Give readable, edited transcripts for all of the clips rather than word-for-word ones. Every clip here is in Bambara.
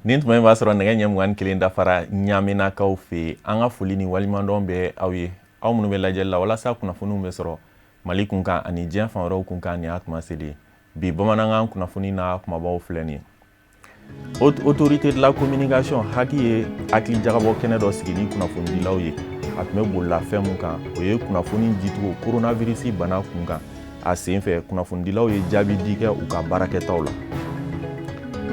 Nin tuma in b'a sɔrɔ nɛgɛ ɲɛ 21 dafara ɲamenakaw fɛ yen. An ka foli ni waleɲumandɔn bɛ aw ye, aw minnu bɛ lajɛli la walasa kunnafoniw bɛ sɔrɔ Mali kunkan ani diɲɛ fan wɛrɛw kunkan. Nin y'a tuma selen ye. Bi bamanankan kunnafoni n'a kumabaw filɛ nin ye. Haute Autorité de la Communication, HAC, ye hakili jagabɔ kɛnɛ dɔ sigi ni kunnafonidilaw ye. A tun bɛ bolila fɛn mun kan, o ye kunnafoni dicogo coronavirus bana kun kan. A senfɛ, kunnafonidilaw ye jaabi di kɛ u ka baarakɛtaw la.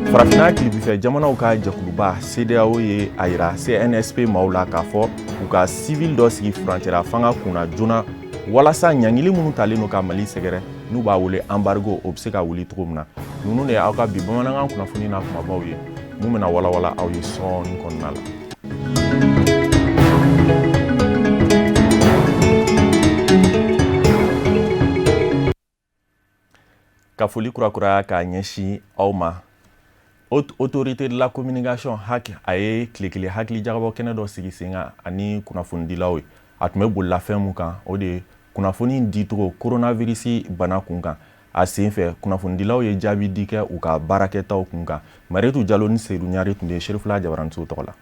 Farafinna tilebinfɛ jamanaw ka jɛkuluba CEDEAO ye a yira CNSP maaw la k'a fɔ u ka civil dɔ sigi furancɛla fanga kunna joona, walasa ɲangili minnu talen don ka Mali sɛgɛrɛ, n'u b'a wele embargo, o bɛ se ka wuli cogo min na. Ninnu de ye aw ka bi bamanankan kunnafoni n'a kumabaw ye, mun bɛna walawala aw ye sɔɔni kɔnɔna la. Ka foli kurakuraya k'a ɲɛsin aw ma. Haute Autorité de la Communication, HAC, a ye tile kelen hakili jagabɔ kɛnɛ dɔ sigi sen kan ani kunnafonidilaw ye. A tun bɛ bolila fɛn mun kan, o de ye kunnafoni dicogo coronavirus bana kun kan. A senfɛ, kunnafonidilaw ye jaabi di kɛ u ka baarakɛtaw kun kan. Mariyetu Jalo ni Seyidu Ɲare tun bɛ Serifula jabaraniso tɔgɔ la.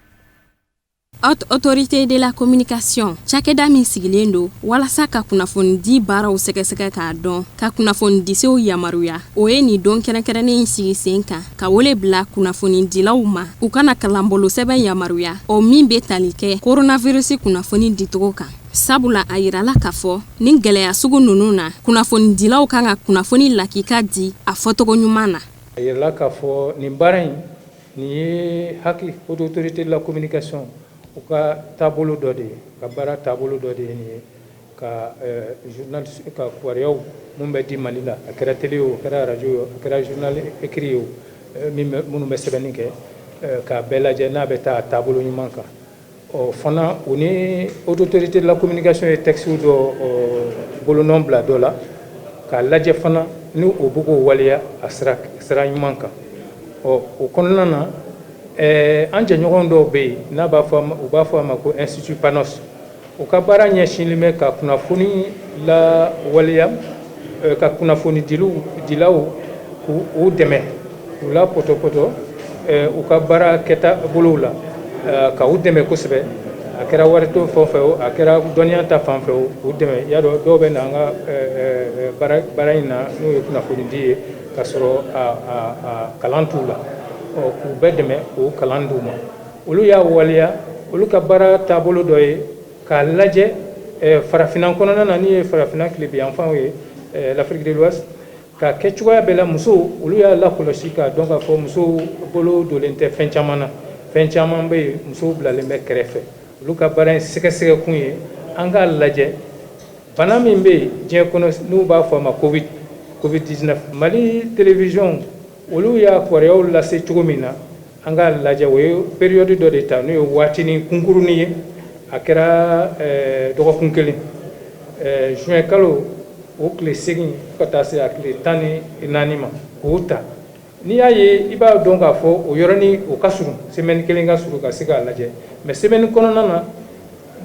Haute Autorité de la Communication, cakɛda min sigilen don walasa ka kunnafonidi baaraw sɛgɛsɛgɛ k'a dɔn, ka kunnafonidisow yamaruya, o ye nin don kɛrɛnkɛrɛnnen in sigi sen kan ka wele bila kunnafonidilaw ma u ka na kalanbolosɛbɛn yamaruya, o min bɛ tali kɛ coronavirus kunnafoni dicogo kan. Sabula a yirala k'a fɔ ni gɛlɛya sugu ninnu na, kunnafonidilaw kan ka kunnafoni lakika di a fɔcogo ɲuman na. A yirala k'a fɔ nin baara in, nin ye HAC, Haute Autorité de la Communication, u ka taabolo dɔ de ye, ka baara taabolo dɔ de ye nin ye, ka journaliste ka kibaruyaw mun bɛ di Mali la, a kɛra télé ye o, a kɛra radio ye o, a kɛra journal écrit ye o, minnu bɛ sɛbɛnni kɛ, k'a bɛɛ lajɛ n'a bɛ taa taabolo ɲuman kan. Ɔ fana, u ni Haute Autorité de la Communication ye texte dɔ bolonɔ bila dɔ la, k'a lajɛ fana ni o bɛ k'o waleya a sira ɲuman kan. Ɔ o kɔnɔna na, an jɛɲɔgɔn dɔw bɛ yen n'a b'a fɔ, u b'a fɔ a ma ko Institut Panos. U ka baara ɲɛsinlen bɛ ka kunnafoni lawaleya, ka kunnafoni dilaw k'u dɛmɛ, k'u la pɔtɔpɔtɔ u ka baara kɛta bolow la, ka u dɛmɛ kosɛbɛ. A kɛra wari to fan fɛ o, a kɛra dɔnniya ta fan fɛ o, k'u dɛmɛ. Y'a dɔn, dɔw bɛ na an ka baara in na, n'o ye kunnafoni di ye, ka sɔrɔ a kalan t'u la. Ɔ k'u bɛɛ dɛmɛ k'o kalan d'u ma. Olu y'a waleya, olu ka baara taabolo dɔ ye k'a lajɛ farafinna kɔnɔna na, ni ye farafinna tilebinyanfanw ye, l'Afrique de l'Ouest, ka kɛ cogoya bɛɛ la musow. Olu y'a lakɔlɔsi k'a dɔn k'a fɔ musow bolo donnen tɛ fɛn caman na, fɛn caman bɛ yen, musow bilalen bɛ kɛrɛfɛ. Olu ka baara in sɛgɛsɛgɛ kun ye an k'a lajɛ bana min bɛ yen diɲɛ kɔnɔ, n'u b'a fɔ a ma Covid 19, Mali télévision, olu y'a kibaruyaw lase cogo min na, an k'a lajɛ. O ye période dɔ de ta, n'o ye waatinin kunkurunin ye, a kɛra dɔgɔkun kelen, juin kalo o tile 8 ka taa se a tile 14 ma, k'o ta. N'i y'a ye, i b'a dɔn k'a fɔ o yɔrɔnin o ka surun, semaine kelen ka surun ka se k'a lajɛ. Mais semaine kɔnɔna na,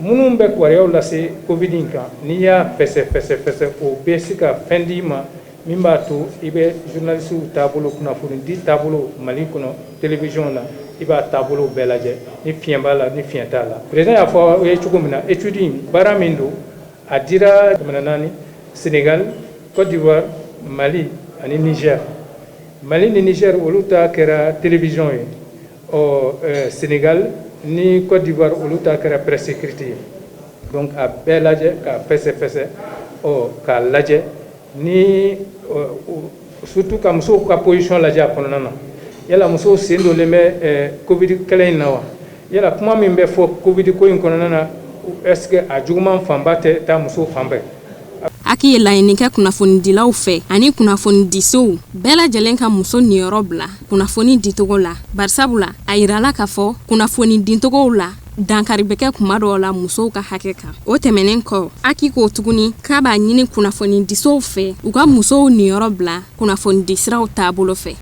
minnu bɛ kibaruyaw lase Covid in kan, n'i y'a fɛsɛ fɛsɛ fɛsɛ, o bɛ se ka fɛn d'i ma min b'a to i bɛ journaliste taabolo, kunnafoni di taabolo Mali kɔnɔ télévision na, i b'a taabolo bɛɛ lajɛ, ni fiɲɛ b'a la, ni fiɲɛ t'a la. Président y'a fɔ aw ye cogo min na, étude in, baara min don, a dira jamana naani: Sénégal, Côte d'Ivoire, Mali ani Niger. Mali ni Niger, olu ta kɛra télévision ye. Ɔ Sénégal ni Côte d'Ivoire, olu ta kɛra presse écrite ye. Donc a bɛɛ lajɛ k'a fɛsɛ fɛsɛ, ɔ k'a lajɛ ni surtout ka musow ka position lajɛ a kɔnɔna na. Yala musow sen donlen bɛ Covid kɛlɛ in na wa? Yala kuma min bɛ fɔ Covid ko in kɔnɔna na, est ce que a juguman fanba tɛ taa musow fan fɛ? HAC ye laɲini kɛ kunnafonidilaw fɛ ani kunnafonidisow bɛɛ lajɛlen ka muso niyɔrɔ bila kunnafoni dicogo la, barisabula a yirala k'a fɔ kunnafoni dicogow la, dankari bɛ kɛ kuma dɔw la musow ka hakɛ kan. O tɛmɛnen kɔ, HAC ko tuguni k'a b'a ɲini kunnafonidisow fɛ u ka musow niyɔrɔ bila kunnafonidisiraw taabolo fɛ.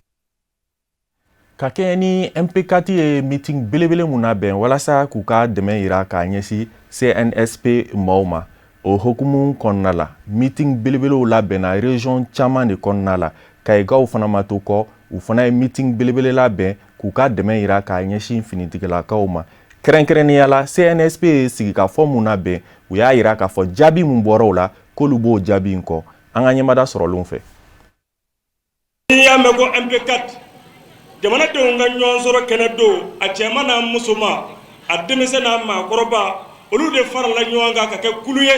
Ka kɛɲɛ ni MP4 ye meeting belebele mun labɛn walasa k'u ka dɛmɛ yira k'a ɲɛsin CNSP maaw ma, o hukumu kɔnɔna la, meeting belebelew labɛnna région caman de kɔnɔna la. Kayikaw fana ma to kɔ, u fana ye meeting belebele labɛn k'u ka dɛmɛ yira k'a ɲɛsin finitigilakaw ma. Kɛrɛnkɛrɛnnenya la, CNSP ye sigikafɔ mun labɛn, u y'a yira k'a fɔ jaabi mun bɔra o la, k'olu b'o jaabi in kɔ. An ka ɲɛmada sɔrɔlenw fɛ. N'i y'a mɛn ko MP4, jamanadenw ka ɲɔgɔn sɔrɔ kɛnɛ don, a cɛman n'a musoman, a denmisɛn n'a maakɔrɔba, olu de farala ɲɔgɔn kan ka kɛ kulu ye,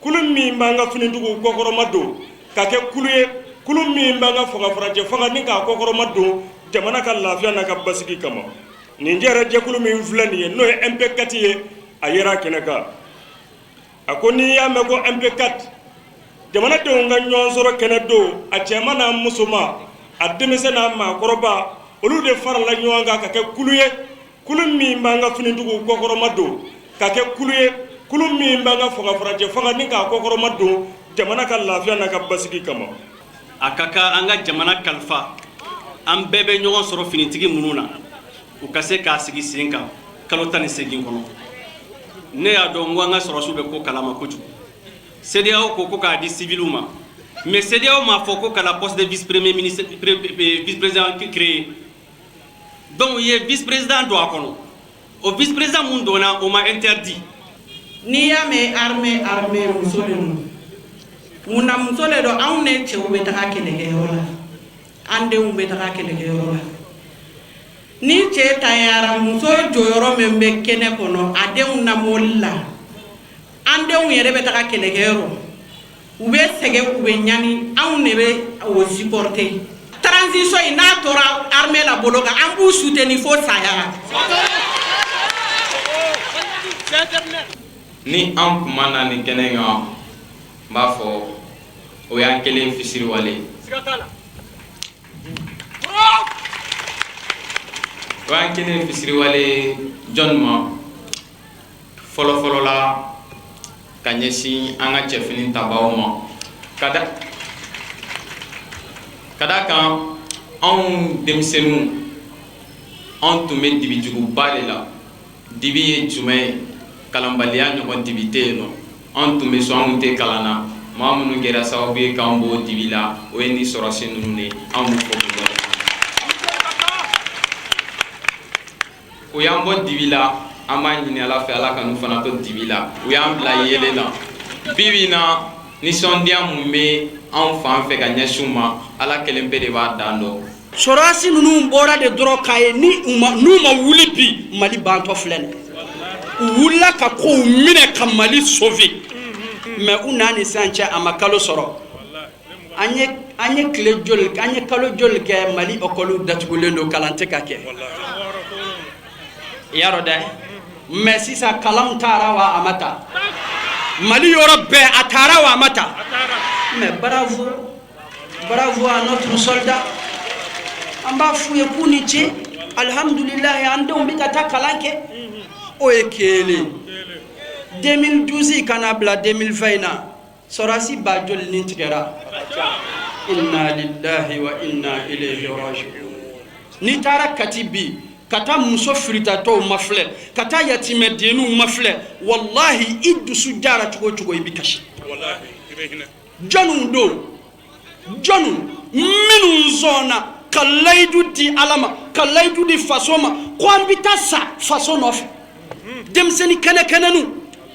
kulu min b'an ka finitigiw kɔkɔrɔma don, ka kɛ kulu ye, kulu min b'an ka fanga farajɛ fanga ni k'a kɔkɔrɔma don jamana ka lafiya n'a ka basigi kama. Nin jɛrɛ jɛkulu min filɛ nin ye, n'o ye MP4 ye, a yera kɛnɛ kan. A ko n'i y'a mɛn ko MP4, jamanadenw ka ɲɔgɔn sɔrɔ kɛnɛ don, a cɛman n'a musoman, a denmisɛn n'a maakɔrɔba, olu de farala ɲɔgɔn kan ka kɛ kulu ye, kulu min b'an ka finitigiw kɔkɔrɔma don, ka kɛ kulu ye, kulu min b'an ka fanga farajɛ fanga ni k'a kɔkɔrɔma don jamana ka lafiya n'a ka basigi kama. A ka kan an ka jamana kalifa an bɛɛ bɛ ɲɔgɔn sɔrɔ finitigi minnu na, u ka se k'a sigi sen kan kalo 18 kɔnɔ. Ne y'a dɔn ko an ka sɔrɔsiw bɛ ko kalama kojugu. CEDEAO ko ko k'a di civiliw ma, mais CEDEAO m'a fɔ ko ka la poste de vice premier ministre, vice président créer. Donc u ye vice président don a kɔnɔ. O vice président mun donna, o ma interdit. N'i y'a mɛn armée, armée, muso de don. Mun na muso de don? Anw ne cɛw bɛ taga kɛlɛkɛyɔrɔ la, an denw bɛ taga kɛlɛkɛyɔrɔ la. Ni cɛ tanyara, muso jɔyɔrɔ min bɛ kɛnɛ kɔnɔ a denw lamɔli la, an denw yɛrɛ bɛ taga kɛlɛkɛyɔrɔ, u bɛ sɛgɛn, u bɛ ɲani, anw de bɛ o supporter. Transition in n'a tora armée la bolo kan, an b'u soutenir fo saya. Ni an kun ma na nin kɛnɛ kan, n b'a fɔ o y'an kelen fisiriwale ye. O y'an kelen fisiriwale ye jɔnni ma? Fɔlɔfɔlɔ la, ka ɲɛsin an ka cɛfini tabaw ma, ka da kan anw denmisɛnninw, anw tun bɛ dibijuguba de la. Dibi ye jumɛn ye? Kalanbaliya ɲɔgɔn dibi tɛ yen nɔ. Anw tun bɛ so, anw tɛ kalan na. Maa minnu kɛra sababu ye k'an bɔ dibi la, o ye ni sɔrɔsi ninnu de ye. Anw b'u fɔ k'u o y'an bɔ dibi la. An b'a ɲini Ala fɛ, Ala ka n'u fana to dibi la, u y'an bila yeelen na. Bi bi in na, nisɔndiya mun bɛ anw fan fɛ ka ɲɛsin u ma, Ala kelen pe de b'a dan dɔn. Sɔrɔdasi ninnu bɔra de dɔrɔn k'a ye ni u ma, n'u ma wuli bi, Mali bantɔ filɛ nin. U wulila ka kow minɛ ka Mali sauver, mais u n'a ni sisan cɛ, a ma kalo sɔrɔ. An ye tile joli, an ye kalo joli kɛ, Mali école datugulen don, kalan tɛ ka kɛ. I y'a dɔn dɛ. Mais sisan kalanw taara wa, a ma taa? Mali yɔrɔ bɛɛ, a taara wa, a ma taa? Mais bravo, bravo à notre soldat. An b'a f'u ye k'u ni ce. Alihamudulilayi, an denw bɛ ka taa kalan kɛ. O ye kelen. 2012 ka n'a bila 2020 na, sɔrɔdasi ba joli ni tigɛra? Inna lillahi wa inna ilayhi raji'un. N'i taara Kati bi, ka taa muso firitatɔw ma filɛ, ka taa yatimɛdenninw ma filɛ, walahi, i dusu jara cogo o cogo, i bɛ kasi. Jɔnniw don? Jɔnniw minnu sɔnna ka layidu di Ala ma, ka layidu di faso ma, ko an bɛ taa sa faso nɔfɛ? Denmisɛnnin kɛnɛ kɛnɛninw,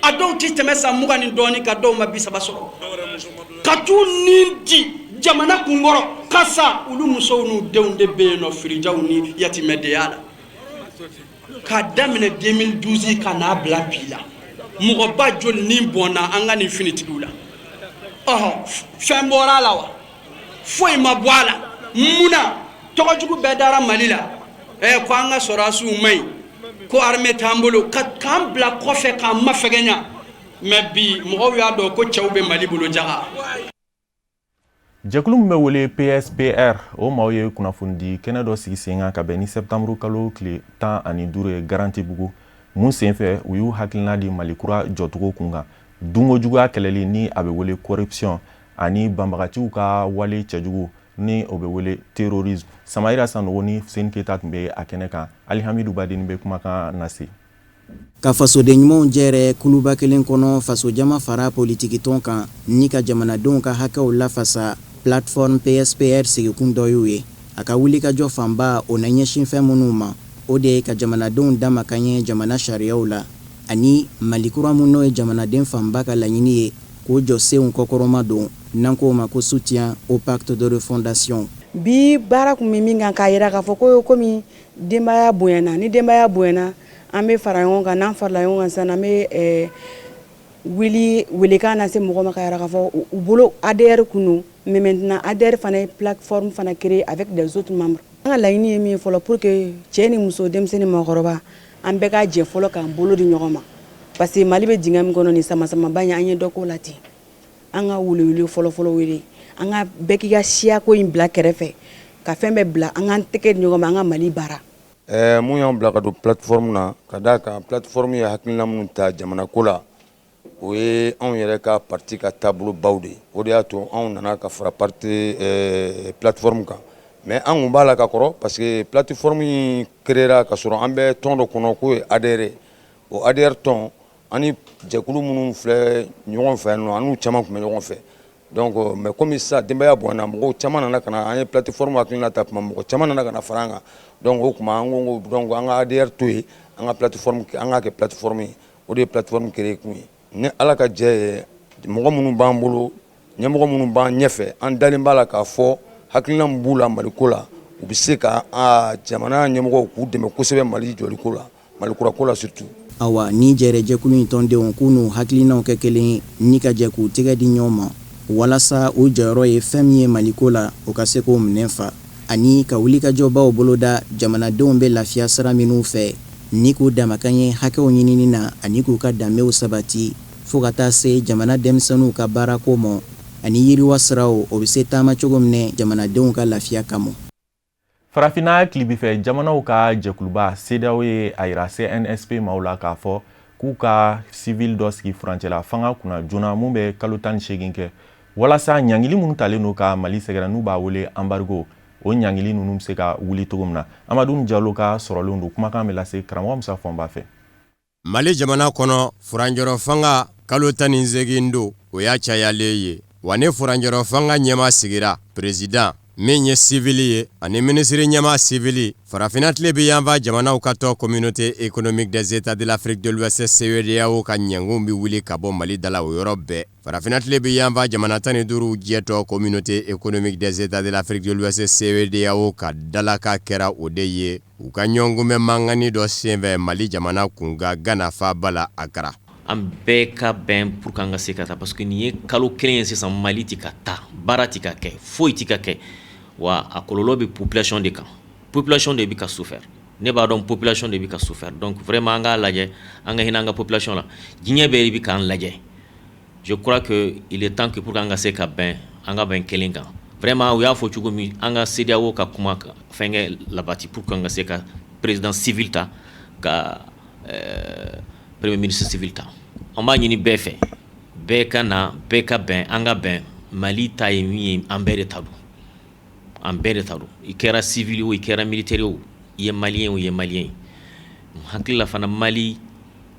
a dɔw tɛ tɛmɛ san 20 ni dɔɔnin ka, dɔw ma 30 sɔrɔ, ka t'u ni di jamana kunkɔrɔ ka sa. Olu musow n'u denw de bɛ yen nɔ firijaw ni yatimɛdenya la. K'a daminɛ 2012 ka n'a bila bi la, mɔgɔba joli ni bɔnna an ka nin finitigiw la? Ɔhɔ, fɛn bɔra a la wa? Foyi ma bɔ a la. Mun na tɔgɔjugu bɛɛ dara Mali la? Ko an ka sɔrɔdasiw man ɲi, ko armée t'an bolo, ka k'an bila kɔfɛ, k'an mafɛgɛnya. Mais bi mɔgɔw y'a dɔn ko cɛw bɛ Mali bolo jaga. Jɛkulu min bɛ wele PSPR, o maaw ye kunnafonidi kɛnɛ dɔ sigi sen kan ka bɛn ni septembre kalo tile 15 ye Garantibugu. Mun senfɛ, u y'u hakilina di Mali kura jɔcogo kun kan, dunko juguya kɛlɛli ni a bɛ wele corruption, ani banbagaciw ka wale cɛjugu. Ni o bɛ wele terrorisme. Samayira Sanogo ni Fuseni Keyita tun bɛ a kɛnɛ kan. Alihamidu Badeni bɛ kumakan lase. Ka fasoden ɲumanw jɛrɛ kuluba kelen kɔnɔ, fasojama fara politikitɔn kan ni ka jamanadenw ka hakɛw lafasa, plateforme PSPR sigikun dɔ y'u ye. A ka wulikajɔ fanba, o na ɲɛsin fɛn minnu ma, o de ye ka jamanadenw damakaɲɛ jamana sariyaw la, ani Mali kura min n'o ye jamanaden fanba ka laɲini ye, k'o jɔsenw kɔkɔrɔma don, n'an k'o ma ko soutien au pacte de refondation. Bi baara kun bɛ min kan, k'a yira k'a fɔ ko komi denbaya bonyana, ni denbaya bonyana, an bɛ fara ɲɔgɔn kan. N'an farala ɲɔgɔn kan sisan, an bɛ wuli welekan lase mɔgɔ ma, ka yira k'a fɔ u bolo ADR kun don. Mais maintenant, ADR fana ye plateforme fana créer avec des autres membres. An ka laɲini ye min ye fɔlɔ, pour que cɛ ni muso, denmisɛnnin, maakɔrɔba, an bɛɛ ka jɛ fɔlɔ k'an bolo di ɲɔgɔn ma, parce que Mali bɛ dingɛ min kɔnɔ nin, sama-samaba in, an ye dɔ k'o la ten. An ka welewele fɔlɔ-fɔlɔ wele, an ka bɛɛ k'i ka siyako in bila kɛrɛfɛ, ka fɛn bɛɛ bila, an k'an tɛgɛ di ɲɔgɔn ma, an ka Mali baara. Mun y'an bila ka don plateforme na? Ka d'a kan plateforme ye hakilina minnu ta jamana ko la, o ye anw yɛrɛ ka parti ka taabolobaw de ye. O de y'a to anw nana ka fara parti plateforme kan. Mais an kun b'a la ka kɔrɔ, parce que plateforme in créera ka sɔrɔ an bɛ tɔn dɔ kɔnɔ k'o ye ADR. O ADR tɔn, an ni jɛkulu minnu filɛ ɲɔgɔn fɛ yan nɔ, an n'u caman tun bɛ ɲɔgɔn fɛ. Donc, mais komi sisan denbaya bonyana, mɔgɔw caman nana ka na, an ye plateforme hakilina ta tuma, mɔgɔ caman nana ka na fara an kan. Donc o tuma, an ko donc an ka ADR to yen, an ka plateforme, an k'a kɛ plateforme ye. O de ye plateforme créer kun ye. Ni Ala ka jɛ ye, mɔgɔ minnu b'an bolo, ɲɛmɔgɔ minnu b'an ɲɛfɛ, an dalen b'a la k'a fɔ hakilina min b'u la Maliko la, u bɛ se ka jamana ɲɛmɔgɔw k'u dɛmɛ kosɛbɛ Mali jɔliko la, Mali kura ko la surtout. Awa, ni jɛrɛjɛkulu in tɔndenw k'u n'u hakilinaw kɛ kelen ni ka jɛ k'u tɛgɛ di ɲɔgɔn ma, walasa u jɔyɔrɔ ye fɛn min ye Maliko la, o ka se k'o minɛ fa, ani ka wulikajɔbaw boloda jamanadenw bɛ lafiya sira minnu fɛ, ni k'u damakan ye hakɛw ɲinini na, ani k'u ka danbew sabati, fo ka taa se jamana denmisɛnninw ka baarako ma, ani yiriwa siraw, o bɛ se taama cogo minɛ jamanadenw ka lafiya kama. Farafinna tilebifɛ jamanaw ka jɛkuluba CEDEAO ye a yira CNSP maaw la k'a fɔ k'u ka civil dɔ sigi furancɛla fanga kunna joona, mun bɛ kalo 18 kɛ, walasa ɲangili minnu talen don ka Mali sɛgɛrɛ, n'u b'a wele embargo, o ɲangili ninnu bɛ se ka wuli cogo min na. Amadu Jalo ka sɔrɔlenw don. Kumakan bɛ lase karamɔgɔ Musa Fɔnba fɛ. Mali jamana kɔnɔ, furancɛrɔ fanga kalo 18 don, o y'a cayalen ye wa. Ni furancɛrɔ fanga ɲɛma sigira, président min ye civil ye ani minisiri ɲɛma civil, Farafinna tile bɛ yanfan jamanaw ka tɔn Communauté économique des États de l'Afrique de l'Ouest, CEDEAO, ka ɲɛngo bɛ wuli ka bɔ Mali da la o yɔrɔ bɛɛ. Farafinna tile bɛ yanfan jamana 15 jɛtɔ Communauté économique des États de l'Afrique de l'Ouest, CEDEAO, ka dalaka kɛra o de ye u ka ɲɔgɔnkunbɛn mangani dɔ senfɛ Mali jamana kunkan, Gana faaba la, Akara. An bɛɛ ka bɛn pour que an ka se ka taa, parce que nin ye kalo kelen ye sisan, Mali tɛ ka taa, baara tɛ ka kɛ, foyi tɛ ka kɛ. Wa a kɔlɔlɔ bɛ population de kan, population de bɛ ka souffert. Ne b'a dɔn, population de bɛ ka souffert. Donc vraiment, an k'a lajɛ, an ka hinɛ an ka population la. Diɲɛ bɛɛ bɛ k'an lajɛ. Je crois que il est temps que pour que an ka se ka bɛn, an ka bɛn kelen kan. Vraiment, u y'a fɔ cogo min, an ka CEDEAO ka kuma fɛnkɛ labati pour que an ka se ka président civil ta, ka premier ministre civil ta. An b'a ɲini bɛɛ fɛ, bɛɛ ka na, bɛɛ ka bɛn, an ka bɛn. Mali ta ye min ye, an bɛɛ de ta don, an bɛɛ de ta don. I kɛra civil o, i kɛra militaire o, i ye Malien o, i ye Malien ye. N hakili la fana, Mali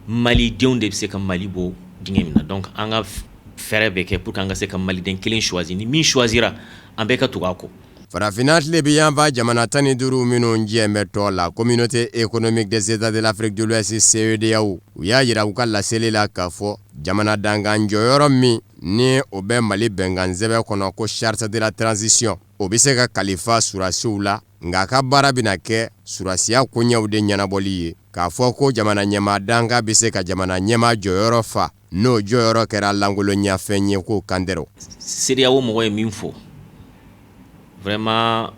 malidenw de bɛ se ka Mali bɔ dingɛ min na. Donc an ka fɛɛrɛ bɛɛ kɛ pour que an ka se ka maliden kelen choisi. Ni min choisira, an bɛɛ ka tugu a kɔ. Farafinna tile bɛ yanfan jamana 15 minnu jɛ bɛ tɔ la, Communauté économique des États de l'Afrique de l'Ouest, CEDEAO, u y'a jira u ka laseli la k'a fɔ jamana dankan jɔyɔrɔ min ni o bɛ Mali bɛnkan sɛbɛn kɔnɔ ko charte de la transition, o bɛ se ka kalifa surasiw la, nka a ka baara bɛna kɛ surasiya koɲɛw de ɲɛnabɔli ye. K'a fɔ ko jamana ɲɛmaa dankan bɛ se ka jamana ɲɛmaa jɔyɔrɔ fa, n'o jɔyɔrɔ kɛra lankolonyafɛn ye, k'o kan tɛ. CEDEAO mɔgɔ ye min fɔ, vraiment,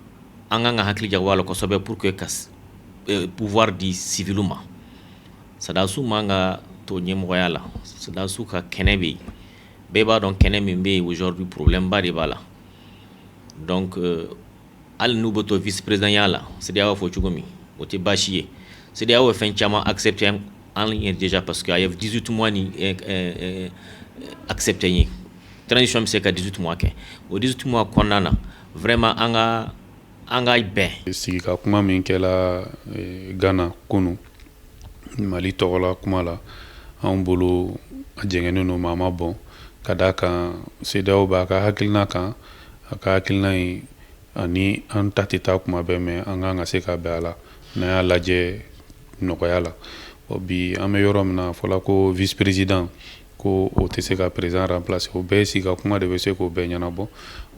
an kan ka hakili jagabɔ a la kosɛbɛ pour que ka pouvoir di civil ma. Sadasiw man ka to ɲɛmɔgɔya la. Sadasiw ka kɛnɛ bɛ yen, bɛɛ b'a dɔn kɛnɛ min bɛ yen. Aujourd'hui, problème ba de b'a la. Donc hali n'u bɛ to vice président ya la, CEDEAO fɔ cogo min, o tɛ baasi ye. CEDEAO ye fɛn caman accepté an ye déjà, parce que a ye 18 mois ni accepté ye. Transition bɛ se ka 18 mois kɛ. O 18 mois kɔnɔna na, Vraiment, an ka bɛn. Sigi ka kuma min kɛla Ghana kunu Mali tɔgɔla kuma la, anw bolo a jɛngɛnnen don, maa ma bɔn ka d'a kan. CEDEAO b'a ka hakilina kan, a ka hakilina in ani an ta tɛ taa kuma bɛɛ, mais an kan ka se ka bɛn a la n'an y'a lajɛ nɔgɔya la. Bi an bɛ yɔrɔ min na, a fɔla ko vice président ko o tɛ se ka président remplacer. O bɛɛ sigi ka kuma de bɛ se k'o bɛɛ ɲɛnabɔ.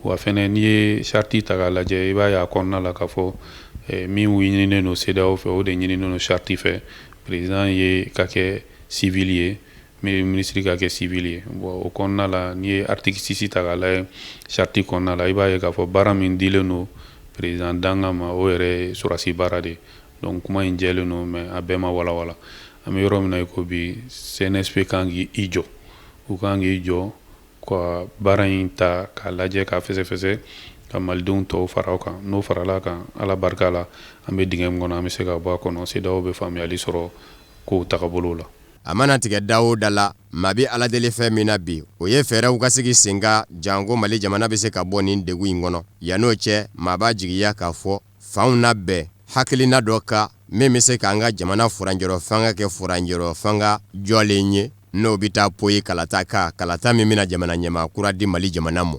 Wa fɛnɛ, n'i ye charte ta k'a lajɛ, i b'a ye a kɔnɔna la k'a fɔ min ɲininen don CEDEAO fɛ, o de ɲininen don charte fɛ: président ye ka kɛ civil ye, ministre ka kɛ civil ye. Bon, o kɔnɔna la, n'i ye article 6 ta k'a lajɛ charte kɔnɔna la, i b'a ye k'a fɔ baara min dilen don président dankan ma, o yɛrɛ ye sɔrɔdasi baara de ye. Donc kuma in jɛlen don, mais a bɛɛ ma walawala. An bɛ yɔrɔ min na i ko bi, CNSP kan k'i jɔ, u kan k'i jɔ ka baara in ta k'a lajɛ, k'a fɛsɛfɛsɛ, ka malidenw tɔw fara o kan. N'o farala kan, Ala barika la, an bɛ dingɛ min kɔnɔ, an bɛ se ka bɔ a kɔnɔ. CEDEAO bɛ faamuyali sɔrɔ kow tagabolo la. A mana tigɛ da o da la, maa bɛ Ala deli fɛn min na bi, o ye fɛɛrɛw ka sigi sen kan janko Mali jamana bɛ se ka bɔ nin degun in kɔnɔ. Yann'o cɛ, maa b'a jigiya k'a fɔ fanw na bɛn hakilina dɔ kan min bɛ se k'an ka jamana furancɛrɔ fanga kɛ furancɛrɔ fanga jɔlen ye, n'o bɛ taa poyi kalata kan, kalata min bɛna jamana ɲɛmaa kura di Mali jamana ma.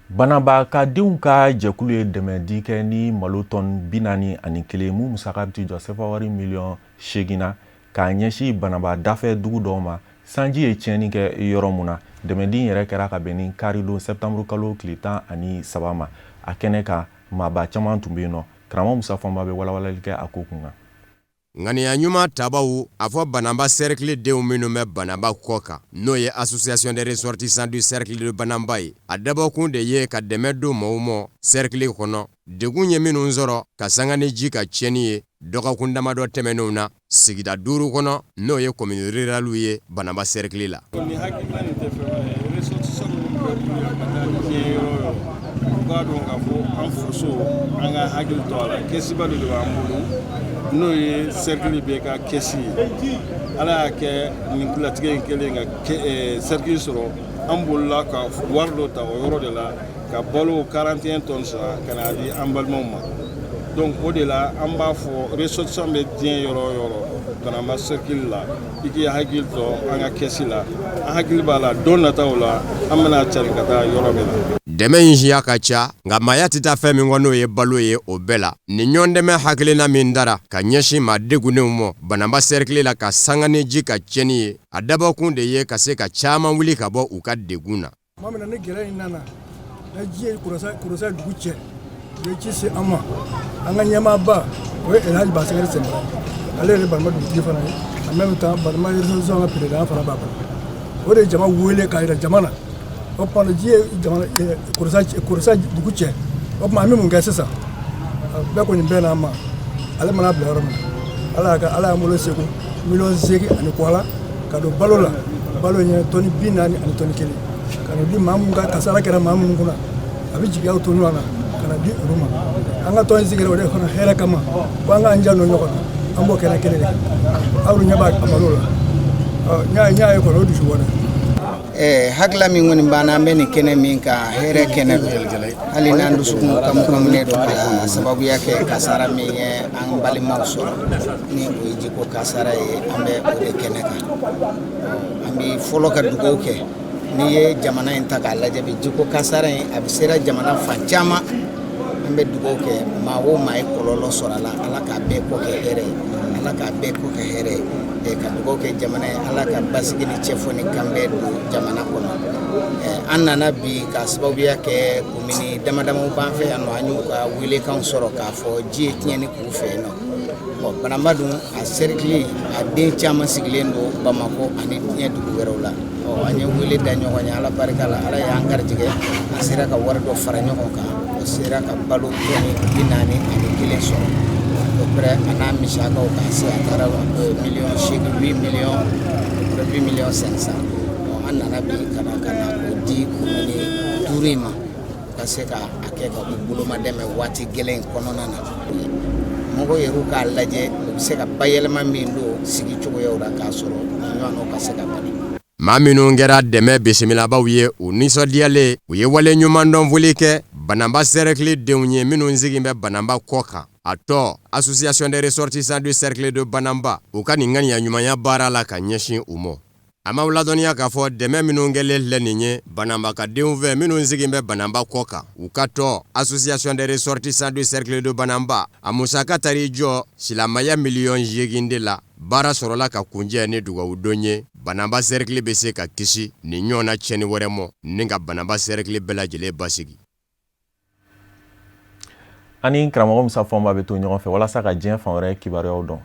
Banabakadenw ka jɛkulu ye dɛmɛdi kɛ ni malo tɔni 41, mun musaka bɛ t'i jɔ sefa wari miliyɔn 8 na, k'a ɲɛsin Banaba dafɛ dugu dɔw ma, sanji ye tiɲɛni kɛ yɔrɔ mun na. Dɛmɛdi yɛrɛ kɛra ka bɛn ni karidon sɛptanburu kalo tile 13 ma. A kɛnɛ kan, maaba caman tun bɛ yen nɔ. Karamɔgɔ Musa Fɔnba bɛ walawalali kɛ a ko kun kan. Ŋaniya ɲuman tabaw a fɔ Bananba cercle denw minnu bɛ Bananba kɔ kan, n'o ye Association des ressortissants du cercle de Bananba ye, a dabɔkun de ye ka dɛmɛ don maaw ma cercle kɔnɔ, degun ye minnu sɔrɔ ka sanga ni ji ka tiɲɛni ye dɔgɔkun damadɔ tɛmɛnenw na sigida duuru kɔnɔ, n'o ye commune rurale ye Bananba cercle la. Nin hakilina nin tɛ fɛn wɛrɛ ye, ressortissants minnu bɛ ka taa diɲɛ yɔrɔ o yɔrɔ, u k'a dɔn k'a fɔ an faso, an ka hakili to a la. Kɛsiba dɔ de b'an bolo, n'o ye cercle bɛɛ ka kɛsi ye. Ala y'a kɛ nin latigɛ in kɛlen ka cercle sɔrɔ, an bolila ka wari dɔ ta o yɔrɔ de la ka balo 41 tonnes san ka n'a di an balimaw ma. Donc o de la, an b'a fɔ ressortissant bɛ diɲɛ yɔrɔ o yɔrɔ Banamba cercle la, i k'i hakili to an ka kɛsi la. An hakili b'a la, don nataw la, an bɛna cari ka taa yɔrɔ min na. Dɛmɛ in siya ka ca, nka maaya tɛ taa fɛn min kɔ, n'o ye balo ye. O bɛɛ la, nin ɲɔgɔn dɛmɛ hakilina min dara ka ɲɛsin maa degunnenw ma Banamba cercle la ka sanga ni ji ka tiɲɛni ye, a dabɔkun de ye ka se ka caman wuli ka bɔ u ka degun na. Tuma min na ni gɛlɛya in nana, ni ji ye Korosa dugu cɛ, u ye ci se an ma. An ka ɲɛmaaba, o ye Elhaji Basakɛri Sɛnbara, ale yɛrɛ Banamba dugutigi fana ye, en même temps Banamba ressortissant ka président fana b'a bolo. O de ye jama wele k'a yira jama na, o tuma ji ye jamana Korosa dugu cɛ, o tuma an bɛ mun kɛ sisan? Bɛɛ kɔni bɛɛ n'an ma. Ale mana bila yɔrɔ min na, Ala y'a kɛ, Ala y'an bolo segu miliyɔn 8 ani kɔ la ka don balo la. Balo ye tɔni 40 ani tɔni 1 ka na di maa mun ka kasara kɛra maa minnu kunna, a bɛ jigiyaw to ɲɔgɔn na ka na di olu ma. An ka tɔn sigira o de fana hɛrɛ kama, ko an k'an janto ɲɔgɔn na. An b'o kɛnɛ kelen de kan. Aw ɲɛ b'a malo la, n y'a ye kɔni, o dusu bɔra. Hakilila min kɔni b'an na, an bɛ nin kɛnɛ min kan, hɛrɛ kɛnɛ don. Hali n'an dusukun kamukamunen don ka sababuya kɛ kasara min ye an balimaw sɔrɔ, ni o ye jiko kasara ye, an bɛ o de kɛnɛ kan. An bɛ fɔlɔ ka dugawu kɛ. N'i ye jamana in ta k'a lajɛ bi, jiko kasara in a bɛ sera jamana fan caman. An bɛ dugawu kɛ, maa o maa ye kɔlɔlɔ sɔrɔ a la, Ala k'a bɛɛ kɔ kɛ hɛrɛ ye, Ala k'a bɛɛ kɔ kɛ hɛrɛ ye. Ka dugawu kɛ jamana ye, Ala ka basigi ni cɛfɔ ni kanbɛn don jamana kɔnɔ. An nana bi ka sababuya kɛ komini dama damaw b'an fɛ yan nɔ, an y'u ka welekanw sɔrɔ k'a fɔ ji ye tiɲɛni k'u fɛ yen nɔ. Bon, Banamba dun, a cercle a den caman sigilen don Bamakɔ ani diɲɛ dugu wɛrɛw la. Ɔ, an ye wele da ɲɔgɔn ye. Ala barika la, Ala y'an garijɛgɛ, an sera ka wari dɔ fara ɲɔgɔn kan, o sera ka balo tɔni 41 sɔrɔ à peu près, a n'a misakaw k'a se, a taara miliyɔn 8, 8 millions, 8 millions 500. An nana bi ka na o di komini duuru in ma, u ka se ka a kɛ ka u boloma dɛmɛ waati gɛlɛn in kɔnɔna na. Mɔgɔw yɛrɛ k'a lajɛ, u bɛ se ka bayɛlɛma min don sigi cogoyaw la k'a sɔrɔ nin ɲɔgɔnnaw ka se ka bali. Maa minnu kɛra dɛmɛ bisimilabaw ye, u nisɔndiyalen, u ye wale ɲumandɔn foli kɛ Bananba sɛrɛkili denw ye minnu sigin bɛ Bananba kɔ kan. A tɔ Association des ressortissants du cercle de Bananba, u ka nin ŋaniya ɲumanya baara la ka ɲɛsin u ma. An b'aw ladɔnniya k'a fɔ dɛmɛ minnu kɛlen filɛ nin ye Bananba ka denw fɛ minnu sigin bɛ Bananba kɔ kan, u ka tɔ Association des ressortissants du cercle de Bananba, a musaka taar'i jɔ silamɛya miliyɔn 8 de la. Baara sɔrɔla ka kuncɛ ni dugawudon ye, Bananba sɛrɛkili bɛ se ka kisi nin ɲɔgɔnna tiɲɛni wɛrɛ mɔ ni ka Bananba sɛrɛkili bɛɛ lajɛlen basigi. An ni karamɔgɔ Musa Fɔnba bɛ to ɲɔgɔn fɛ walasa ka diɲɛ fan wɛrɛ kibaruyaw dɔn.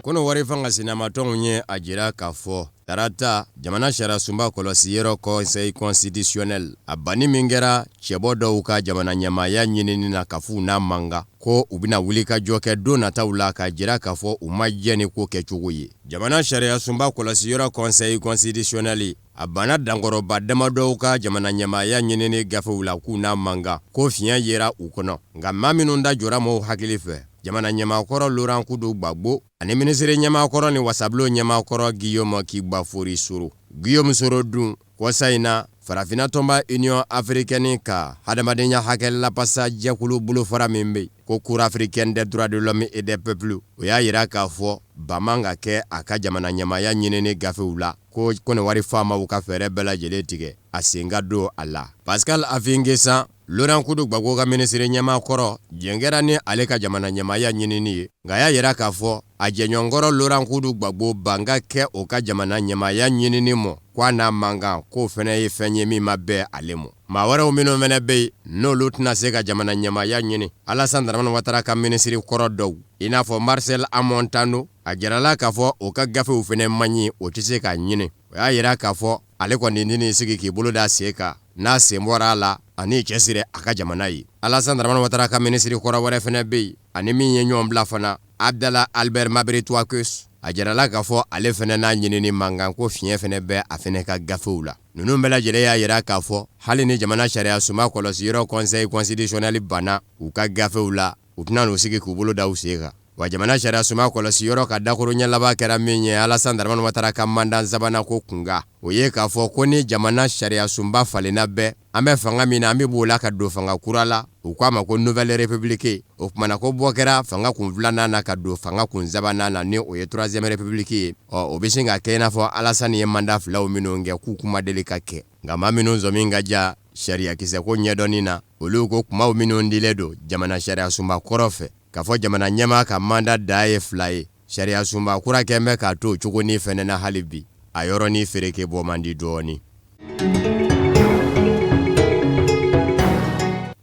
Kɔnɔwari fanga sinamatɔnw ye a jira k'a fɔ tarata jamana sariyasunba kɔlɔsiyɔrɔ conseil constitutionnel a banni min kɛra cɛbɔ dɔw ka jamana ɲɛmaaya ɲinini na k'a f'u n'a man kan ko u bɛna wulikajɔ kɛ don nataw la k'a jira k'a fɔ u ma jɛn ni ko kɛcogo ye. Jamana sariyasunba kɔlɔsiyɔrɔ conseil constitutionnel a banna dankɔrɔba damadɔw ka jamana ɲɛmaaya ɲinini gafew la k'u n'a man kan ko fiɲɛ yera u kɔnɔ. Nka maa minnu da jɔra mɔgɔw hakili fɛ, jamana ɲɛmaa kɔrɔ Laurent Kudu Gbagbo ani minisiri ɲɛmaa kɔrɔ ni wasabulon ɲɛmaa kɔrɔ Guillaume Kigbafori Soro. Guillaume Soro dun, kɔsa in na, Farafinna tɔnba Union africaine ka hadamadenya hakɛ lapasa jɛkulu bolofara min bɛ yen ko Cour africaine des droits de l'homme et des peuples, o y'a jira k'a fɔ ban man ka kɛ a ka jamana ɲɛmaaya ɲinini gafew la. Ko Kɔnɔwari faamaw ka fɛɛrɛ bɛɛ lajɛlen tigɛ a sen ka don a la. Pascal Affi N'Guessan, Laurent Kudu Gbagbo ka minisiri ɲɛmaa kɔrɔ, jɛn kɛra ni ale ka jamana ɲɛmaaya ɲinini ye, nka a y'a jira k'a fɔ a jɛɲɔgɔnkɔrɔ Laurent Kudu Gbagbo ban ka kɛ o ka jamana ɲɛmaaya ɲinini mɔ, ko a n'a man kan, k'o fana ye fɛn ye min ma bɛn ale mɔ. Maa wɛrɛw minnu fana bɛ yen n'olu tɛna se ka jamana ɲɛmaaya ɲini, Alassane Dramane Ouattara ka minisiri kɔrɔ dɔw, i n'a fɔ Marcel Amon Tano, a jirala k'a fɔ o ka gafew fana man ɲi, o tɛ se k'a ɲini. O y'a jira k'a fɔ ale kɔni tɛn'i sigi k'i bolo da sen kan, n'a sen bɔra a la ani cɛsiri a ka jamana ye. Alassane Dramane Ouattara ka minisiri kɔrɔ wɛrɛ fana bɛ yen, ani min ye ɲɔgɔn bila fana, Abdallah Albert Mabri Toikeusse, a jirala k'a fɔ ale fana n'a ɲinini man kan, ko fiɲɛ fana bɛ a fana ka gafew la. Ninnu bɛɛ lajɛlen y'a jira k'a fɔ hali ni jamana sariyasunba kɔlɔsiyɔrɔ conseil constitutionnel banna u ka gafew la, u tɛna n'u sigi k'u bolo da u sen kan. Wa jamana sariyasunba kɔlɔsiyɔrɔ ka dakuruɲɛ laban kɛra min ye Alassane Dramane Ouattara ka mandat sabanan ko kunkan, o ye k'a fɔ ko ni jamana sariyasunba falenna bɛɛ, an bɛ fanga min na, an bɛ b'o la ka don fanga kura la, u k'a ma ko nouvelle république. O tuma na ko bɔ kɛra fanga kun filanan na ka don fanga kun sabanan na, ni o ye troisième république ye. Ɔ, o bɛ sin ka kɛ i n'a fɔ Alassane ye mandat filaw minnu kɛ, k'u kuma deli ka kɛ. Nka maa minnu sɔmi ka ja sariyakisɛ ko ɲɛdɔnni na, olu ko kumaw minnu dilen don jamana sariyasunba kɔrɔ fɛ, k'a fɔ jamana ɲɛmaa ka mandat dan ye fila ye, sariyasunba kura kɛn bɛ k'a to o cogonin fɛnɛ na hali bi, a yɔrɔnin fereke bɔ man di dɔɔnin.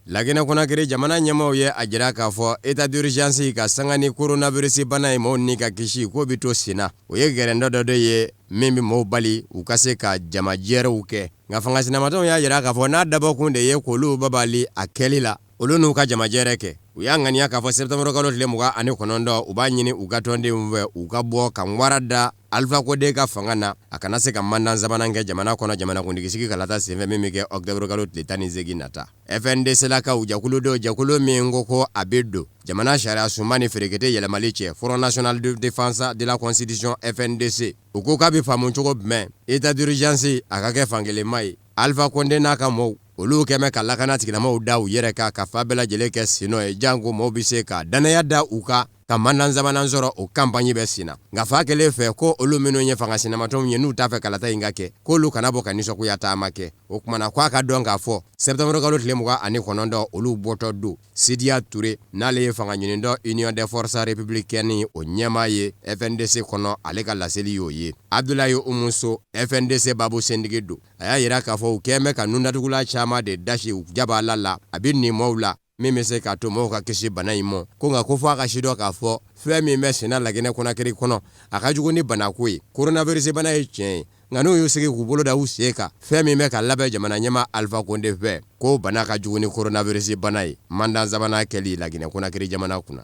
Laginɛ Konakiri jamana ɲɛmaaw ye a jira k'a fɔ état d'urgence ka sanga ni coronavirus bana ye maaw ni ka kisi, k'o bɛ to senna. O ye gɛrɛndɛ dɔ de ye min bɛ maaw bali u ka se ka jamajɛrɛw kɛ. Nka fanga sinamatɔnw y'a jira k'a fɔ n'a dabɔkun de ye k'olu babali a kɛli la, olu n'u ka jamajɛrɛ kɛ. U y'a ŋaniya k'a fɔ septembre kalo tile 29, u b'a ɲini u ka tɔndenw fɛ u ka bɔ ka ŋwara da Alpha Condé ka fanga na, a kana se ka mandat sabanan kɛ jamana kɔnɔ jamanakuntigisigi kalata senfɛ min bɛ kɛ octobre kalo tile 18 nata. FNDC lakaw jɛkulu dɔ, jɛkulu min ko ko a bɛ don jamana sariya sunba ni ferekete yɛlɛmali cɛ, Front National de Défense de la Constitution FNDC, u ko k'a bɛ faamu cogo jumɛn état d'urgence a ka kɛ fankelenma ye? Alpha Condé n'a ka mɔɔw, olu kɛn bɛ ka lakana tigilamɔgɔw da u yɛrɛ kan ka fa bɛɛ lajɛlen kɛ sennɔ ye, janko mɔɔw bɛ se ka dannaya da u kan ka mandat sabanan sɔrɔ, o kanpaɲi bɛ senna. Nka fa kelen fɛ ko olu minnu ye fanga sinamatɔnw ye, n'u t'a fɛ kalata in ka kɛ, k'olu kana bɔ ka nisɔngoya taama kɛ. O tuma na k'a ka dɔn k'a fɔ septembre kalo tile 29, olu bɔtɔ don. Sidiya Ture, n'ale ye fanga ɲinitɔn Union des forces républicaines o ɲɛmaa ye FNDC kɔnɔ, ale ka laseli y'o ye. Abdulayi Umu So, FNDC babu sentigi don, a y'a jira k'a fɔ u kɛn bɛ ka nundatugulan caman de dasi u jabaala la, a bɛ nin maaw la min bɛ se k'a to mɔgɔw ka kisi bana in ma. Ko nka ko fo a ka sidɔn k'a fɔ fɛn min bɛ senna Laginɛ Konakiri kɔnɔ, a ka jugu ni banako ye. Coronavirus bana ye tiɲɛ ye, nka n'u y'u sigi k'u bolo da u sen kan, fɛn min bɛ ka labɛn jamana ɲɛmaa Alpha Condé fɛ, k'o bana ka jugu ni coronavirus bana ye, mandat sabanan kɛli Laginɛ Konakiri jamana kunna.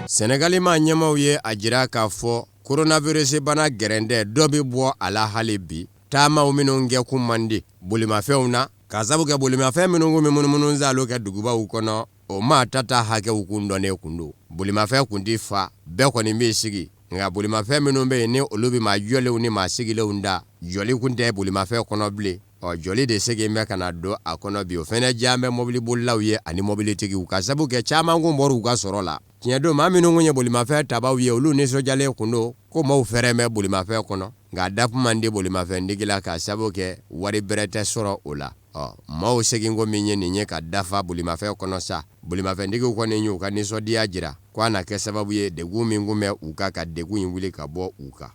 Sɛnɛgali maa ɲɛmaaw ye a jira k'a fɔ coronavirus bana gɛrɛntɛ dɔ bɛ bɔ a la hali bi. Taamaw minnu kɛ kun man di bolimafɛnw na, k'a sabu kɛ bolimafɛn minnu kun bɛ munumunu saalo kɛ dugubaw kɔnɔ, O maa tata hakɛw kun dɔnnen kun don. Bolimafɛn kun tɛ fa, bɛɛ kɔni b'i sigi. Nka bolimafɛn minnu bɛ yen ni olu bɛ maa jɔlenw ni maa sigilenw da, jɔli kun tɛ bolimafɛn kɔnɔ bilen. Ɔ jɔli de segin bɛ ka na don a kɔnɔ bi. O fɛnɛ diya bɛ mɔbilibololaw ye ani mɔbilitigiw, ka sabu kɛ caman kun bɔra u ka sɔrɔ la. Tiɲɛ don, maa minnu kun ye bolimafɛn tabaw ye, olu nisɔndiyalen kun don ko maaw fɛrɛ bɛ bolimafɛn kɔnɔ, nka a dakun man di bolimafɛntigi la, ka sabu kɛ wari bɛrɛ tɛ sɔrɔ o la. Ɔ maaw seginko min ye nin ye ka dafa bolimafɛn kɔnɔ sa, bolimafɛntigiw kɔni y'u ka nisɔndiya jira ko a na kɛ sababu ye degun min kun bɛ u kan, ka degun in wuli ka bɔ u kan.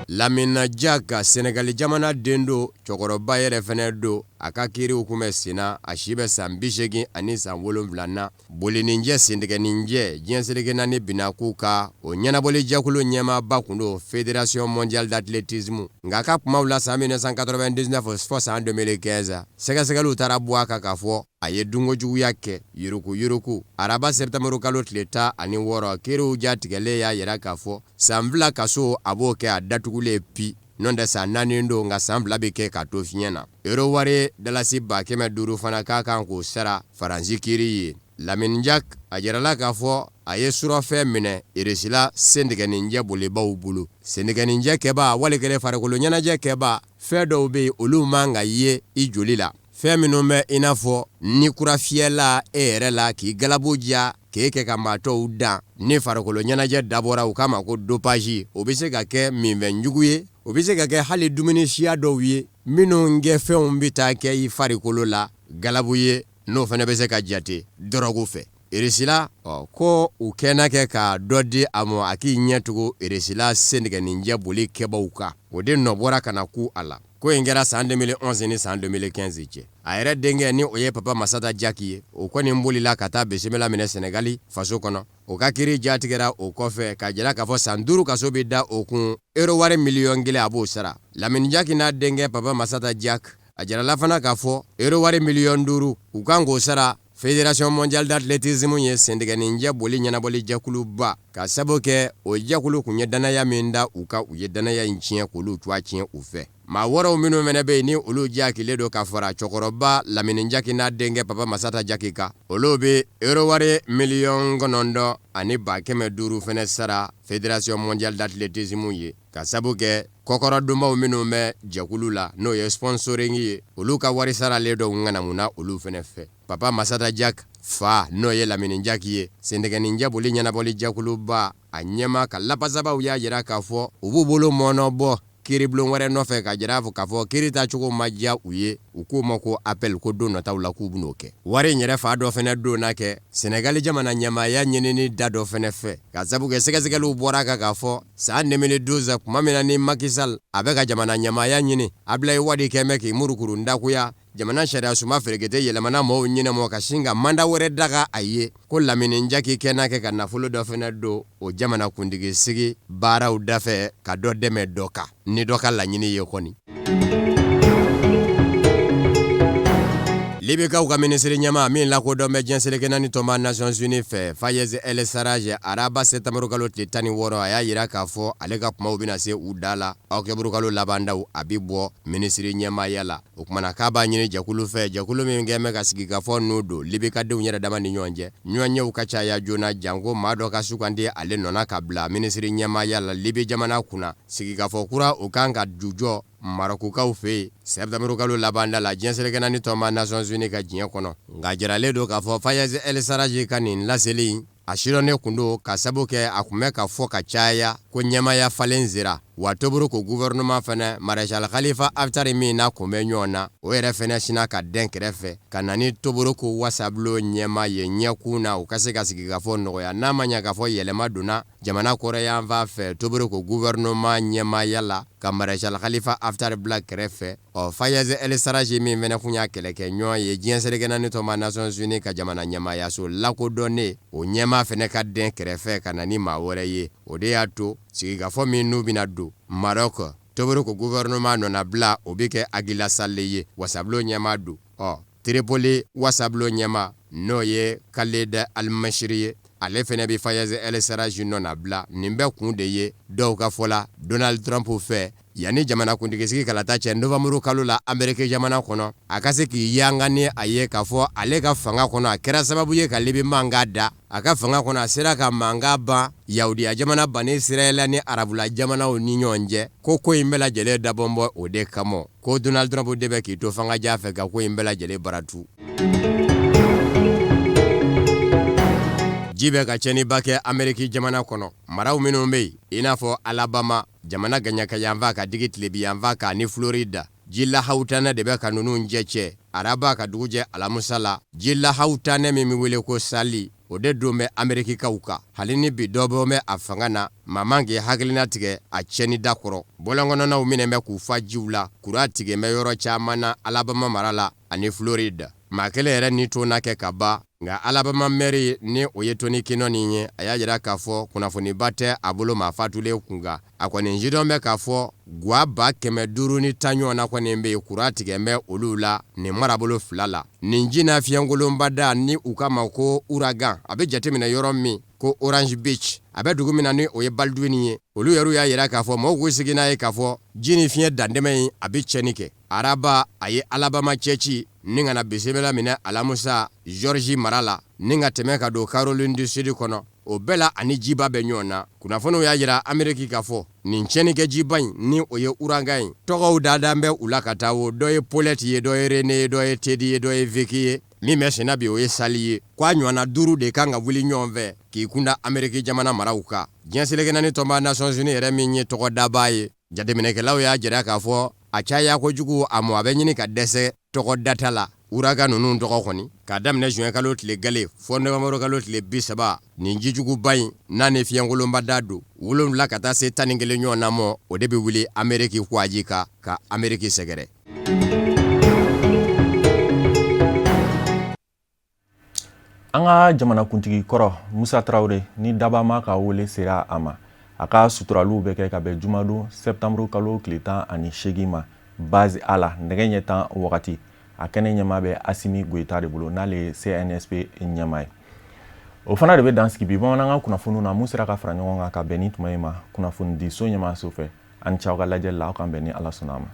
Lamina Jaka, Senegali jamana den don, cɛkɔrɔba yɛrɛ fɛnɛ don. A ka kiiriw kun bɛ senna, a si bɛ san 87 na. Bolininjɛ, sentigɛninjɛ, diɲɛ seleke naani binakun ka o ɲɛnabɔli jɛkulu ɲɛmaaba kun don, Fédération mondiale d'athlétisme. Nka a ka kumaw la, san 1999 fɔ san 2015, sɛgɛsɛgɛliw taara bɔ a kan k'a fɔ a ye dunkojuguya kɛ, yuruguyurugu. Araba sɛtanburukalo kalo tile 16, kiiriw jatigɛlen y'a yira k'a fɔ san 2 kaso, a b'o kɛ a datugulen pi. N'o tɛ san 4 don, nka san 2 bɛ kɛ k'a to fiɲɛ na. Euro wari dalasi 500,000 fana k'a kan k'o sara Faransi kiiri ye. Lamine Diack, a jirala k'a fɔ a ye surɔfɛn minɛ Irisila sentigɛninjɛ bolibaw bolo. Sentigɛninjɛ kɛba wali kelen farikolo ɲɛnajɛ kɛba, fɛn dɔw bɛ yen, olu man ka ye i joli la. Fɛn minnu bɛ i n'a fɔ ni kura fiyɛla e yɛrɛ la k'i galabu diya, k'e kɛ ka maa tɔw dan, ni farikolo ɲɛnajɛ dabɔra u k'a ma ko dopage, o bɛ se ka kɛ minfɛn jugu ye, o bɛ se ka kɛ hali dumuni siya dɔw ye minnu kɛfɛnw bɛ taa kɛ i farikolo la galabu ye, n'o fana bɛ se ka jate dɔrɔgu fɛ. Irisila, ɔ ko u kɛnɛ kɛ ka dɔ di a ma, a k'i ɲɛ tugu Irisila sentigɛninjɛ boli kɛbaw kan, o de nɔ bɔra ka na ku a la. Ko in kɛra san 2011 ni san 2015 cɛ. A yɛrɛ denkɛ, ni o ye Papa Masata Jaki ye, o kɔni bolila ka taa bisimila minɛ Senegali faso kɔnɔ. O ka kiiri jatigɛra o kɔfɛ k'a jira k'a fɔ san 5 kaso bɛ da o kun, euro wari miliyɔn 1 a b'o sara. Lamini Jaki n'a denkɛ Papa Masata Jak, a jirala fana k'a fɔ euro wari miliyɔn 5 u kan k'o sara Fédération mondiale d'athlétisme ye, sentigɛninjɛ boli ɲɛnabɔli jɛkuluba, ka sabu kɛ o jɛkulu kun ye dannaya min da u kan, u ye dannaya in tiɲɛ, k'olu tɔgɔ tiɲɛ u fɛ. Maa wɛrɛw minnu fana bɛ yen ni olu jakilen don ka fara cɛkɔrɔba Lamini Jaki n'a denkɛ Papa Masata Jaki kan, olu bɛ euro wari 9,5 million fana sara Fédération mondiale d'athlétisme ye, ka sabu kɛ kɔkɔrɔdonbaw minnu bɛ jɛkulu la, n'o ye sponsoring ye, olu ka wari saralen dɔw ŋanamuna olu fana fɛ. Papa Masata Jak fa, n'o ye Lamini Jaki ye, sentigɛninjɛ boli ɲɛnabɔli jɛkuluba a ɲɛma ka lapasabaw y'a jira k'a fɔ u b'u bolo mɔnɔ bɔ kiiribulon wɛrɛ nɔfɛ, ka jira k'a fɔ kiiri tacogo ma diya u ye. U k'o ma ko appel, ko don nataw la k'u bɛn'o kɛ. Wari in yɛrɛ fa dɔ fana donna kɛ Senegali jamana ɲɛmaaya ɲinini da dɔ fana fɛ, ka sabu kɛ sɛgɛsɛgɛliw bɔra kan k'a fɔ san 2012, tuma min na ni Macky Sall a bɛ ka jamana ɲɛmaaya ɲini, Ablaye Wade kɛn bɛ k'i murukuru ndakuya jamana sariya sunba ferekete yɛlɛmana mɔgɔw ɲinɛ ka sin ka mandat wɛrɛ daga a ye, ko Lamini Jaki kɛnɛ kɛ ka nafolo dɔ fana don o jamana kuntigi sigi baaraw dafɛ, ka dɔ dɛmɛ dɔ kan ni dɔ ka laɲini ye kɔni. Libikaw ka minisiri ɲɛmaa min lakodɔn bɛ diɲɛ seleke naani tɔnba Nations Unies fɛ, Fayez El Sarraj, araba sɛtanburukalo tile 16, a y'a jira k'a fɔ ale ka kumaw bɛna se u da la ɔkutɔburukalo labandaw, a bɛ bɔ minisiri ɲɛmaaya la. O tuma na k'a b'a ɲini jɛkulu fɛ, jɛkulu min kɛn bɛ ka sigikafɔ n'u don Libikadenw yɛrɛ dama ni ɲɔgɔn cɛ, ɲɔgɔnyew ka caya joona, janko maa dɔ ka sugandi ale nɔ na ka bila minisiri ɲɛmaaya la Libi jamana kunna. Sigikafɔ kura o kan ka jujɔ Marɔkukaw fɛ yen sɛtanburukalo labanda la, diɲɛ seleke naani tɔnba Nations Unies ka diɲɛ kɔnɔ. Nka jiralen don k'a fɔ Fayez El Sarraj ka nin laseli in, a sidɔnnen kun don, ka sabu kɛ a kun bɛ ka fɔ ka caya ko ɲɛmaaya falen sera wa. Tobruk gouvernement fana, Maréchal Khalifa Haftar min n'a kun bɛ ɲɔgɔn na, o yɛrɛ fana sinna ka dɛn kɛrɛfɛ ka na ni Tobruk wasabulon ɲɛmaa ye ɲɛkun na, u ka se ka sigikafɔ nɔgɔya, n'a ma ɲɛ k'a fɔ yɛlɛma donna jamana kɔrɔyanfan fɛ Tobruk gouvernement ɲɛmaaya la, ka Maréchal Khalifa Haftar bila kɛrɛfɛ. Ɔ Fayez El Sarraj min fana kun y'a kɛlɛkɛɲɔgɔn ye diɲɛ seleke naani tɔnba Nations Unies ka jamana ɲɛmaayaso lakodɔnnen, o ɲɛmaa fana ka dɛn kɛrɛfɛ ka na ni maa wɛrɛ ye, o de y'a to sigikafɔ min n'u bɛna don Maroc, Tobruk gouvernement nɔnabila, o bɛ kɛ Aguila Saleh ye, wasabulon ɲɛmaa don. Ɔ Tripoli wasabulon ɲɛmaa, n'o ye Khaled Al-Mashri ye. Ale fɛnɛ bɛ Fayez El Sarraj nɔnabila. Nin bɛɛ kun de ye dɔw ka fɔ la Donald Trump fɛ yanni jamanakuntigisigi kalata cɛ novanburu kalo la Ameriki jamana kɔnɔ, a ka se k'i yanga ni a ye k'a fɔ ale ka fanga kɔnɔ a kɛra sababu ye ka Libi mankan da. A ka fanga kɔnɔ a sera ka mankan ban Yahudiya jamana Bani Israɛla ni Arabula jamanaw ni ɲɔgɔn cɛ, ko ko in bɛɛ lajɛlen dabɔn bɔ o de kama, ko Donald Trump de bɛ k'i to fangajan fɛ ka ko in bɛɛ lajɛlen baratu. Ji bɛ ka tiɲɛniba kɛ Ameriki jamana kɔnɔ, maraw minnu bɛ yen i n'a fɔ Alabama, jamana gaɲakayanfan ka digi tilebiyanfan kan ni Florida, ji lahawutanɛ de bɛ ka ninnu jɛ cɛ araba ka dugu jɛ alamusa la. Ji lahawutanɛ min bɛ wele ko Sally, o de don bɛ amerikikaw kan. Hali ni bi dɔ bɔ bɛ a fanga na, maa man k'i hakilina tigɛ a tiɲɛni da kɔrɔ. Bɔlɔnkɔnɔnaw minɛ bɛ k'u fa jiw la, kuran tigɛ bɛ yɔrɔ caman na Alabama mara la ani Florida. Maa kelen yɛrɛ ni tonna kɛ ka ban. Nka Alabama mɛri ni o ye Tony Kinnon ye, a y'a jira k'a fɔ kunnafoniba tɛ a bolo maa fatulen kunkan. A kɔni sidɔn bɛ k'a fɔ gwa 510 ɲɔgɔnna kɔni bɛ yen, kuran tigɛ bɛ olu la nin marabolo fila la. Nin ji n'a fiɲɛkolonba da ni u k'a ma ko ouragan, a bɛ jateminɛ yɔrɔ min ko Orange Beach, a bɛ dugu min na ni o ye Baldwin ye. Olu yɛrɛ y'a jira k'a fɔ mɔgɔw k'u sigi n'a ye k'a fɔ ji ni fiɲɛ dantɛmɛ in, a bɛ tiɲɛni kɛ. Araba a ye Alabama cɛci ni ka na bisimila minɛ alamusa Georgie mara la ni ka tɛmɛ ka don Caroline du Sud kɔnɔ. O bɛɛ la ani jiba bɛ ɲɔgɔn na. Kunnafoniw y'a jira Ameriki k'a fɔ nin tiɲɛnikɛ jiba in ni o ye ouragan ye, tɔgɔw dadan bɛ u la ka taa o dɔ ye Paulette ye, dɔ ye Rene ye, dɔ ye Teddy ye, dɔ ye Vicky ye. Min bɛ senna bi o ye Sally ye. Ko a ɲɔgɔnna duuru de kan ka wuli ɲɔgɔn fɛ k'i kunda Ameriki jamana maraw kan. Diɲɛ seleke naani tɔnba Nations Unies yɛrɛ min ye tɔgɔdaba ye, jateminɛkɛlaw y'a jira k'a fɔ a caya kojugu a mɔ a bɛ ɲini ka dɛsɛ tɔgɔ data la. Ouragan ninnu tɔgɔ kɔni k'a daminɛ juin kalo tile gale fɔ novembre kalo tile 30, nin jijuguba in n'a ni fiɲɛkolonba da don 7 ka taa se 11 ɲɔgɔn na mɔ, o de bɛ wuli Ameriki kwaji kan ka Ameriki sɛgɛrɛ. An ka jamanakuntigi kɔrɔ Musa Tarawele ni dabama ka wele sera a ma, a ka suturaliw bɛ kɛ ka bɛn jumadon septembre kalo tile 18 ma base A la nɛgɛ ɲɛ 10 wagati. A kɛnɛ ɲɛmaa bɛ Asimi Goyita de bolo, n'ale ye CNSP ɲɛmaa ye. O fana de bɛ dan sigi bi bamanankan kunnafoniw na mun sera ka fara ɲɔgɔn kan ka bɛn ni tuma in ma kunnafonidiso ɲɛmaaso fɛ. An ni ce aw ka lajɛli la, aw k'an bɛn ni Ala sɔnna a ma.